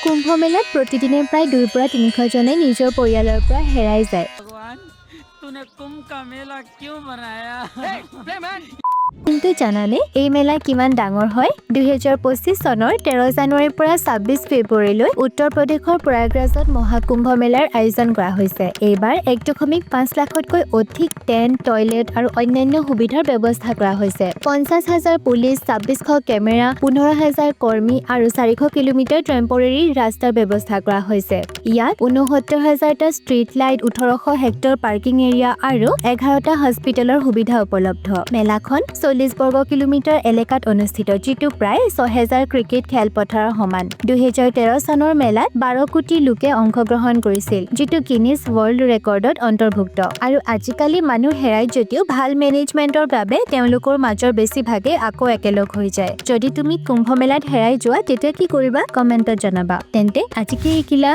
কুম্ভ মেলাত প্ৰতিদিনে প্ৰায় 2ৰ পৰা 300জনে নিজৰ পৰিয়ালৰ পৰা হেৰাই যায়। भगवान, तूने कुंभ का मेला क्यों बनाया? কিন্তু জানানে এই মেলা কিমান ডাঙৰ হয়? 2025 চনৰ 13 জানুৱাৰীৰ পৰা 26 ফেব্ৰুৱাৰীলৈ উত্তৰ প্ৰদেশৰ প্ৰয়াগৰাজত মহাকুম্ভ মেলাৰ আয়োজন কৰা হৈছে। এইবাৰ 1.5 লাখতকৈ অধিক টেণ্ট, টয়লেট আৰু অন্যান্য সুবিধাৰ ব্যৱস্থা কৰা হৈছে। 50,000 পুলিচ, 2600 কেমেৰা, 15,000 কৰ্মী আৰু 400 কিলোমিটাৰ টেম্পৰেৰী ৰাস্তাৰ ব্যৱস্থা কৰা হৈছে। ইয়াত 69 হাজাৰটা street light, 1800 hectare parking area আৰু 11টা হস্পিটেলৰ সুবিধা উপলব্ধ। মেলাখন 40 বৰ্গ কিলোমিটাৰ এলেকাত অনুষ্ঠিত, যিটো প্ৰায় 6000 ক্ৰিকেট খেলপথাৰৰ সমান। 2013 চনৰ মেলাত 12 কোটি লোকে অংশগ্ৰহণ কৰিছিল, যিটো গিনিজ ৱৰ্ল্ড ৰেকৰ্ডত অন্তৰ্ভুক্ত। আৰু আজিকালি মানুহ হেৰাই যদিও ভাল মেনেজমেণ্টৰ বাবে তেওঁলোকৰ মাজৰ বেছিভাগে আকৌ একেলগ হৈ যায়। যদি তুমি কুম্ভ মেলাত হেৰাই যোৱা, তেতিয়া কি কৰিবা? কমেণ্টত জনাবা। তেন্তে আজি কি শিকিলা?